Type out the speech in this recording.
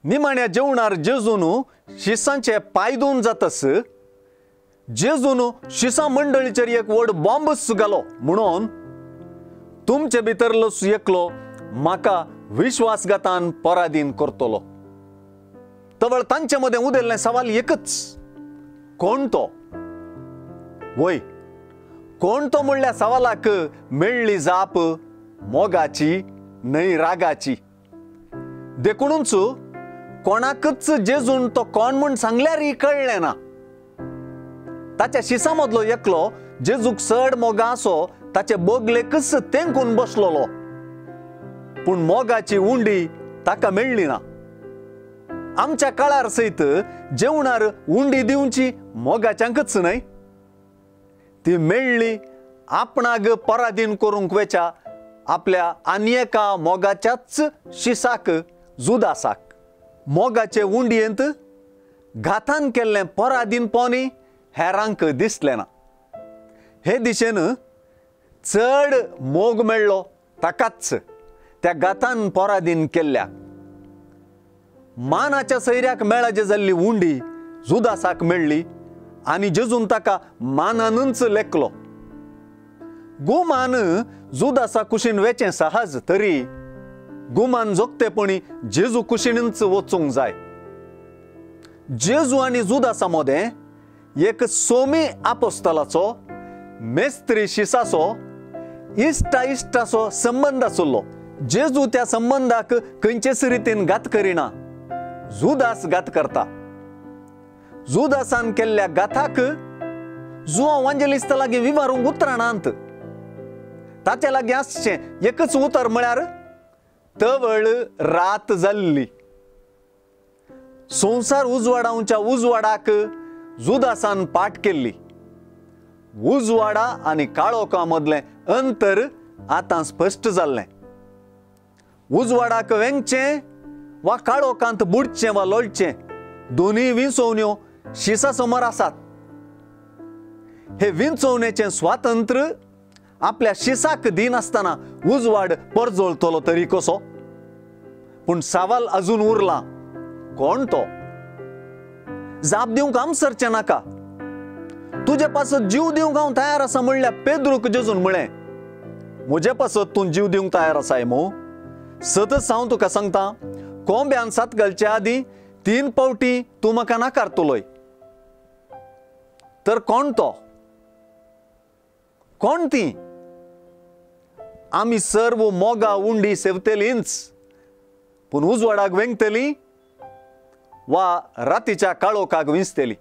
निमाण्या जेवणार जेजून शिसांचे पांय धुवन जातस जेजून शिसां मंडळीचेर एक व्हड बॉम्बच घालो म्हणून तुमचे भितरलो एकलो म्हाका विश्वासघातान पराधीन करतलो. तवळ तांचे मदें उदेल्लें सवाल एकच, कोण तो? वय, कोण तो म्हणल्या सवालाक मेळ्ळी जाप मोगाची न्हय रागाची. देखूनच कोणाकच जेजून तो कोण म्हूण सांगल्यारय कळ्ळें ना. ताच्या शिसां मदलो एकलो जेजूक चड मोगा आसो ताचे बगलेकच तेंकून बसलोलो, पूण मोगाची उंडी ताका मेळ्ळी ना. आमच्या काळार सयत जेवणार उंडी दिवची मोगाच्यांकच न्हय, ती मेळ्ळी आपणाक पराधीन करूंक वेच्या आपल्या आनी एका मोगाच्याच शिसाक, जुदासाक. मोगाचे उंडयेंत घातान केल्लें पराधीनपणी हेरांक दिसलें ना. हे दिशेन चड मोग मेळ्ळो ताकाच, त्या घातान पराधीन केल्ल्या. मानाच्या सैऱ्याक मेळाचे जाल्ली उंडी जुदासाक मेळ्ळी आनी जेजून ताका मानानूच लेखलो. गुमान जुदासा कुशीन वेचें सहज, तरी गुमान जोगतेपणी जेजू कुशीनूच वचूंक जाय. जेजू आनी जुदासा मदें एक सोमी आपोस्तलाचो, मेस्त्री शिसाचो, इश्टा इश्टाचो संबंद आसलो. जेजू त्या संबंदाक खंयचेच रितीन घात करिना, जुदास घात करता. जुदासान केल्ल्या घाताक जुआंव वांजेलिस्ता लागीं विवारूंक उतरां नात. ताचे लागीं आसचें एकच उतर म्हळ्यार तवळ रात जाल्ली. संवसार उजवाडावच्या उजवाडाक जुदासान पाठ केल्ली. उजवाडा आनी काळोखा मदलें अंतर आतां स्पश्ट जाल्लें. उजवाडाक वेंगचें वा काळोखांत बुडचें वा लोळचें, दोनूय विंचोवण्यो शिसा समोर आसात. हे विंचोवणेचें स्वातंत्र्य आपल्या शिसाक दिनासतना उजवाड परजळटलो तरी कसो? पूण सवाल अजून उरला, कोण तो? जाप दिवंक आमसरचें नाका. तुजे पासत जीव दिवंक हांव तयार आसा म्हणल्यार पेद्रूक जेजून म्हळें, म्हजे पासत तूं जीव दिवंक तयार आसाय मू? सतच हांव तुका सांगता, कोंब्यान सात घालचे आदीं 3 फावटी तूं म्हाका नाकारतलोय. तर कोण तो? कोण ती? आमी सर्व मोगा उंडी सेवतलींच, पूण उजवाडाक वेंगतली वा रातीच्या काळोखाक विंचतली.